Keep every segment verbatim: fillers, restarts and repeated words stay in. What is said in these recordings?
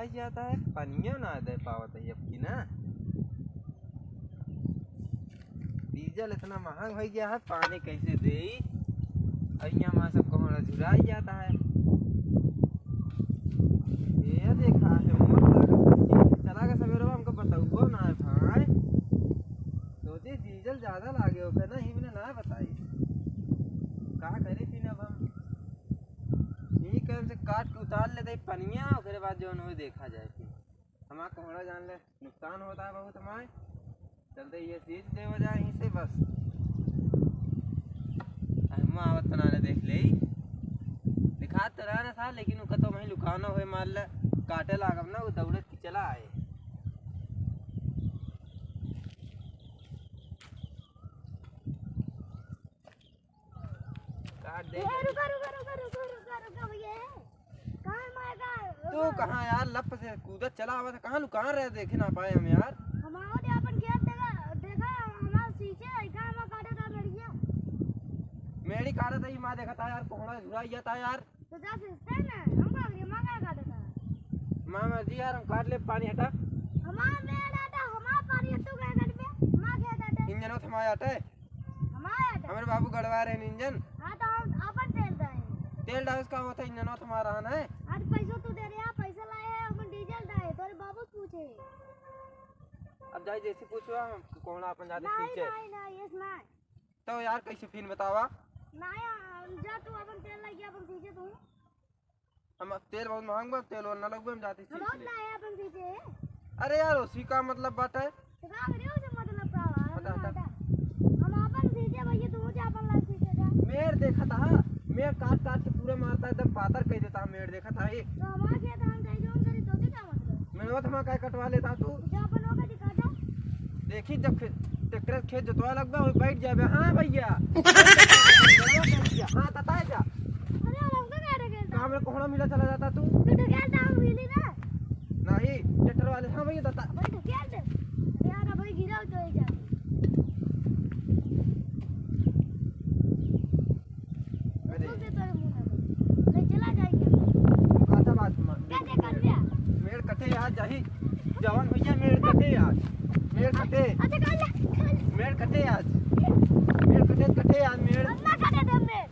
जाता है, पनिया ना दे पावत है अब की ना। डीजल इतना महंग होइ गया है, पानी कैसे देई? और यहाँ हमारा सब कोहड़ा झुराई जाता है। ये देखा है, मोर लागत है, चला गया सवेरे, हमको बतौबो ना है भाई। सोचे डीजल ज्यादा लागे होखे ना, ही मैंने ना बताई। का करी फिर अब हम? यही काम से काट के उतार लेते पनिया, ओकरे बाद जौन होई देखा जाए फिर। हमार कोहड़ा जान ले, नुकसान होता है बहुत हमारे। चलते ये सींच देवा जाए यहीं से बस। अम्मा आवत तो ना ले देख ले। दिखात तो रहा ना था, लेकिन ओका तो वहीं लुकाना होए, मार ले। काटे लागब ना, वो दौड़त की चला आए। काट दे। ए, रुका, रुका, रुका, रुका, रुका, रुका, भैया। कहाँ मारेगा? तू रुका। कहाँ यार, लप से कूदत चला आवत है, कहाँ लुका रहे, देखे ना पाए हम यार। हम आवत है, अपन खेत देखा, देखा, हमार सींचे है, कहाँ हमार काटे था मेड़िया? मेड़ी काटे था, ये माँ देखा था यार, कोहड़ा झुराई जाता यार। तो जा सींचते ना, हम का करिए, माँ का काटे था। माँ मर्जी यार, हम काट ले पानी हटा। हमार मेड़ हटा, हमार पानी हटू का काट में, हमार खेत हटे। इंजन हो थमा हटे। हमार हटे। हमरे बाबू गड़वा रहे इंजन। हाँ, तो हम अपन तेल दे। तेल डाउस का होता है, इंजन हो थमा रहा है। आज पैसा तू दे रहा, पैसा लाए है, अपन डीजल दे, तोरे बाबू पूछे। अब जाई जैसे पूछवा, हम कोहड़ा अपन जाते नहीं, सींचे। नहीं, नहीं, ये नहीं। तो यार कैसे फिर बतावा? नहीं, हम जा तू अपन तेल लइके अपन सींचे तू। हम तेल बहुत महंग बा, तेल वाल ना लगबे, हम जाते हम सींच बहुत ले। लाए अपन सींचे। अरे यार, उसी का मतलब बात है। तो का करियो से मतलब का बा? हटा, हटा। हटा। हम अपन सींचे भैया, तू जा अपन लाल सींचे जा। मेड़ देखा था, मेड़ काट काट के पूरा मारता है, एकदम पातर कह देता है, मेड़ देखा था ये। तो हमारे खेत हम कहीं जौन करी तो का मतलब? मेड़वा तो हमारा काहे कटवा लेता तू? जा अपन ओका दिखा जा। देखी जब खे-, ट्रैक्टर खेत जोतवा लगबा, वही बैठ जाबे। हाँ भैया। हाँ, बताए जा। अरे यार, हमका काहे ढकेलता? काम में कोहड़ा मिला चला जाता तू। तू ढकेलता, हम मिली ना। नहीं, ट्रैक्टर वाले। हाँ भैया, बता। भाई ढकेल दे। यार, भाई गिरा तो ही जाती। अरे। तू दे तोरे मुंह में। नहीं, चला जाएंगे। काटा बात मा-, क्या दे कर दिया? मेड़ कटे आज जाही। जवान भैया, मेड़ कटे आज। मेड़ कटे। अच्छा, कर ले, कर ले। मेड़ कटे आज। मेड़ कटे, कटे आज मेड़। ना काटे दे मेड़।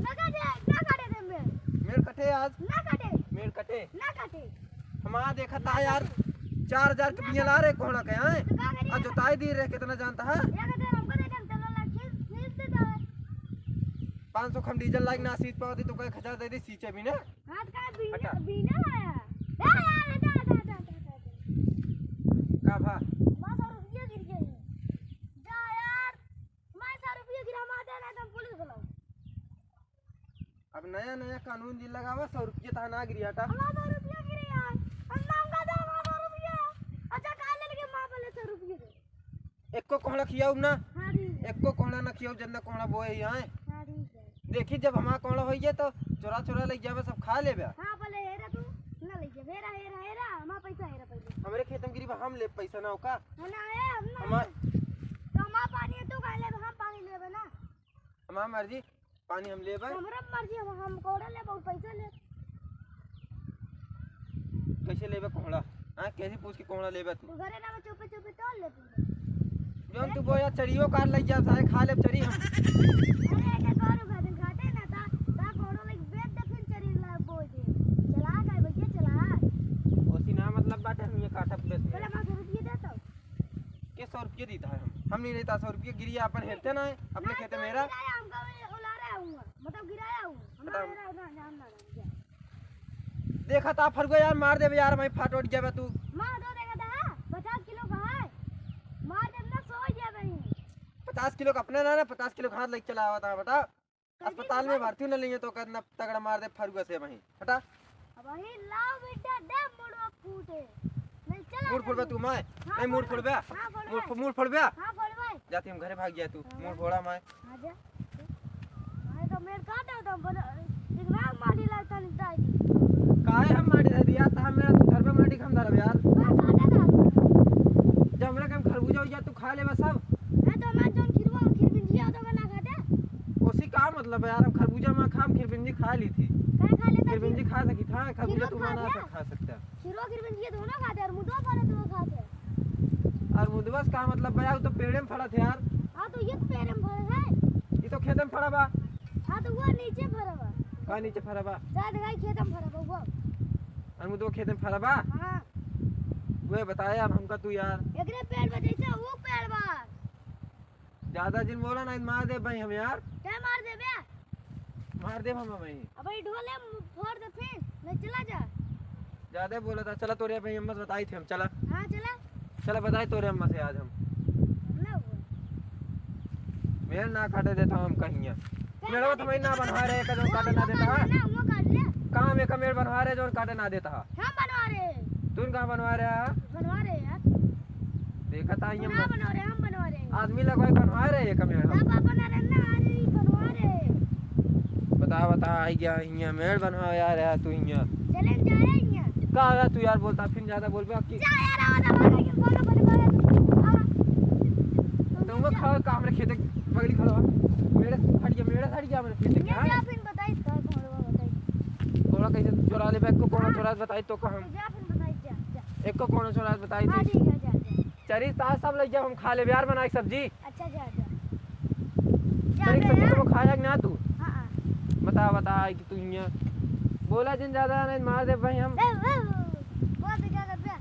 ना काटे, ना काटे दे मेड़। मेड़ कटे आज। ना काटे। मेड़ कटे। ना काटे। हमारा देखा था यार, चार हजार के बिया ला रहे कोहड़ा के, हैं? तो का करिए? आ जोताई दी रहे, कितना जानता है? एक हजार हमको दे दे, चलो ला, खींच, खींच देता है। पाँच सौ खम डीजल लाइक ना सींच पावती तो कहे खचा दे दी सींचे भी ना। हाथ का बीना, हटा। बीना आया। ए यार, हटा, हटा। का भा? माँ, सौ रुपया गिर गया। जा यार, माँ, सौ रुपया गिरा, माँ, दे ना, तुम पुलिस बुलाओ। अब नया नया कानून जी लगावा, सौ रुपया तहा ना गिरी, हटा। हमारा सौ रुपया गिरी यार, हम मांगा था हमारा सौ रुपया। अच्छा, काहे ले लेके माँ बोले सौ रुपया दे? एको कोहड़ा खियाऊ ना। हाँ, ठीक है। एको कोहड़ा ना खियाऊ, जतना कोहड़ा बोए ही आए। हाँ, ठीक है। देखी, जब हमारा कोहड़ा होइए तो चोरा चोरा ले जावे, सब खा लेबे। हाँ, बोले, हेरा तू, ना ले जावे, हेरा, हेरा, हेरा, हमारा पैसा हेरा पहले। हमरे खेत में गिरी बा, हम ले पैसा ना होका। हाँ, ना, ए, हम ना। हमार तो हमारा पानी है, तू खा ले, हम पानी लेबे ना। हमार मर्जी, पानी हम लेबे। हमरा मर्जी, हम, हम कोहड़ा लेबे और पैसा लेबे। कैसे लेबे कोहड़ा? हाँ, कैसे पूछ के कोहड़ा लेबे तू? तू घरे ना, चुपे चुपे तोड़ ले तू। जौन तू बोया चरियो काट लग जा, सारे खा लेब चरी हम। अरे, ऐसे करो, घर दिन खाते ना, ता, ता कोहड़ा लेके बेच दे, फिर चरी ला बोल दे। चला गए भैया, चला। ओसी ना मतलब बाटे, हम ये काटा पुलिस में। चला, मैं सौ रुपये देता हूँ। के सौ रुपये देता है हम? हम नहीं लेता सौ रुपये, गिरिया अपन हेरते ना है, अपने ना, खेते तो में रहा। गिराया, हमका उला रहा हूँ, मतलब गिराया हूँ। हम ना बताओ। ले रहा हूँ, ना, ना, ना, ना, ना। देखा था फरुआ यार, मार देबे यार, मैं फाट उठ जाबे तू। मार दो, देखा था, हाँ? पचास किलो का है, मार दे ना, सो जाबे ही। पचास किलो का अपने ना, ना, पचास किलो का हाथ लेके चला आवा था, बता। अस्पताल में भर्ती न लिए तो कितना तगड़ा मार दे फरुआ से वहीं। हटा। अब वहीं लाओ बेटा, दे मुड़वा फूटे। नहीं चला मुड़ फोड़बे तू मैं? हाँ, नहीं मुड़ फोड़बे। हाँ, फोड़बे। मुड़ फो-, मुड़ फोड़बे। हाँ, फोड़बे। जाती हम घरे भाग गया तू। हाँ। मुड़ फोड़ा मैं। हाँ, जा। मैं तो मेड़ काटे तो बन-, दिमाग मारी लगता नहीं दाई। काहे हम मारी दे दिया? ता मेरा तू घर पे माटी हम धरब यार। हाँ, काटे था। जब हमरा के हम खरबूजा हो गया तू खा लेबे सब। हाँ, तो हमार जौन खिरवा, खिरबिंजिया होता बना खाते। ओसी का मतलब है यार, हम खरबूजा में खाम, खिरबिंजी खा ली थी। का खा लेता खिरबिंजी जी खा सकी था, खरबूजा खीरो तू खा बना लिया। सक-, खा सकता। खीरो गिरबन ये दोनों खाते हैं, और मुदवा फरत वो खाते हैं। और मुदवा से का मतलब बा, वो तो पेड़े में फरत है यार। हाँ, तो ये तो पेड़े में फरत है। ये तो खेते में फरा बा। हाँ, तो वो नीचे फरा बा। का नीचे फरा बा? जा दिखाई, खेते में फरा बा वो। और मुदवा खेते में फरा बा? हाँ। वे बताया अब हमका तू यार। एकरे पेड़ बा जैसे वो पेड़ बा। ज्यादा जिन बोला ना, मार देब भाई हम यार। क्या मार देबे? मार देब हम भाई। अब ये ढोले फोड़ दे फिर, नहीं चला जा। ज्यादा बोला था, चला तोरे भाई अम्मा से बताई थे हम, चला। हाँ, चला। चला बताई तोरे अम्मा से आज हम। हम ना हुआ। मेड़ ना काटे देता हम कहिया। मेड़वा तो मैं ना बनवा रहे, एक जौन काटे ना देता है। ना, वो काट ले। कहाँ में का मेड़ बनवा रहे, जौन काटे ना देता है? हम बनवा रहे। तू कहाँ बनवा रहे है? बनवा रहे यार। देखा था तू ये ना म-, बनवा रहे, हम बनवा रहे। आदमी लगवा के बनवा रहे एक मेड़ हम। ना पापा ना रहना, आज ही बनवा रहे। बता, बता, आई गया हियाँ मेड़ बनवा यार, है तू हियाँ। चले जा रहे हियाँ। का है तू यार बोलता, फिर ज्यादा बोलबे कि जा यार, आवा, आवा, आवा, आवा, आवा। तुम खा का हमरे खेते बगली खड़ा। मेरे हट गया, मेरे हट गया, हमरे खेते के, ये हाँ? जा फिर बताई, का कोड़वा बताई। कोड़ा कैसे चोरा ले, एको कोड़ा हाँ। चोरा बताई तो का हम। जा फिर बताई, जा, जा। एको कोड़ा चोरा बताई हाँ, तो। ठीक है, जा, जा। चरी ताज सब लग जा, हम खा ले यार बना के सब्जी। अच्छा, जा, जा। जा चरी बे, सब्जी हाँ। तो खाया कि ना तू? हाँ, हाँ। बता, बता, आई कि तू हियाँ बोला जिन ज्यादा नहीं, मार दे भाई हम। ए, ए, ए, बहुत क्या कर दिया?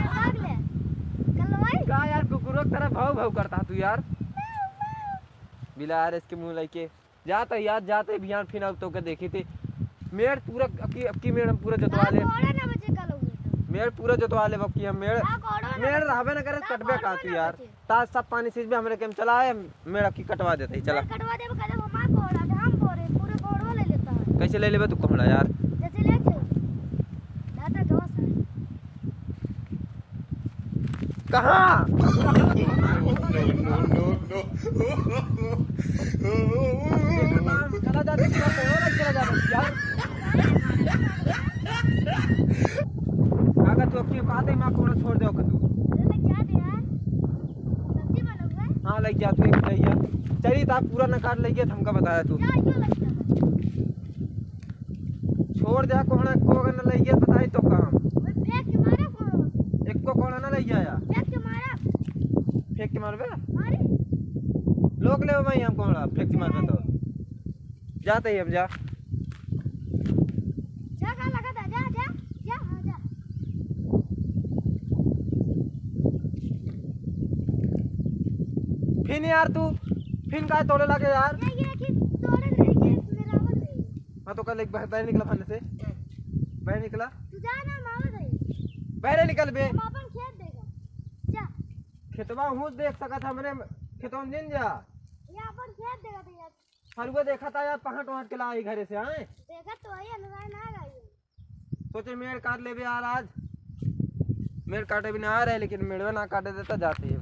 भाग ले। कल भाई। का यार, कुकुरों की तरह भाव भाव करता तू यार। बिलार इसके मुंह लेके जाता यार, जाते बिहान फिर अब तो के देखी थी। मेड़ पूरा अबकी, अबकी मेड़ हम पूरा जतवा ना, ले। कोड़ा ना बचे कल हुए तो। मेड़ पूरा जतवा ले अबकी हम मेड़। ना, कोड़ा ना मेड़ बचे। रहबे ना करे, ना, कटबे कोड़ा का तू ना यार। बचे। ताज सब पानी सींच भी हमरे के हम चलाए, मेड़ अबकी कटवा देते ही, चला। मेड़ कटवा देबे, कटवा देबे, हमार कोड़ा, हम बोरे, पूरे कोड़वा ले लेता है। कैसे ले लेबे तू कोड़ा यार? जैसे ले जाओ। दादा दोस्त है। कहाँ? चला जा, चला जा, चला जा, यार। अगर तू अबकी बात है, माँ कोड़ा छोड़ दे, ओके तू। अरे, मैं क्या दे यार? सब्जी बनोगे? हाँ, लग जा तू, एक लग जा। चली, ता पूरा न काट लग गया, हमका बताया तू। जा, यो लग जा। छोड़ दे, कोहड़ा को अगर न लग गया, बताई तो काम। ओए, फेंक के मारा कोहड़ा। एक को कोहड़ा न लग गया यार। फेंक के मारा। फेंक के मारबे? मारे। लोग ले भाई हम कोहड़ा, फेंक के मारबे तो। जाते ही हम जा। जा, कहाँ लगा था? जा, जा, जा, हाँ, जा। फिन यार तू, फिन का तोड़े लगे यार? ये, ये कि तोड़े रही, ये मेरा आवाज रही। हाँ तो कल एक बाहर, बाहर निकला फन से। बाहर निकला। तू जा ना, मामा भाई। बाहर निकल बे। हम अपन खेत देखा। जा। खेतवा हूँ देख सकत हमरे खेतवा में जिन जा। ये अपन खेत देखा था यार। फरुआ देखा था यार, पहाट वहाट के लाई घरे से, आए? देखा तो वही अनुराग ना आई। सोचे मेड़ काट लेबे यार आज। मेड़ काटे भी ना आ रहे, लेकिन मेड़वे ना काटे देता जाते ही।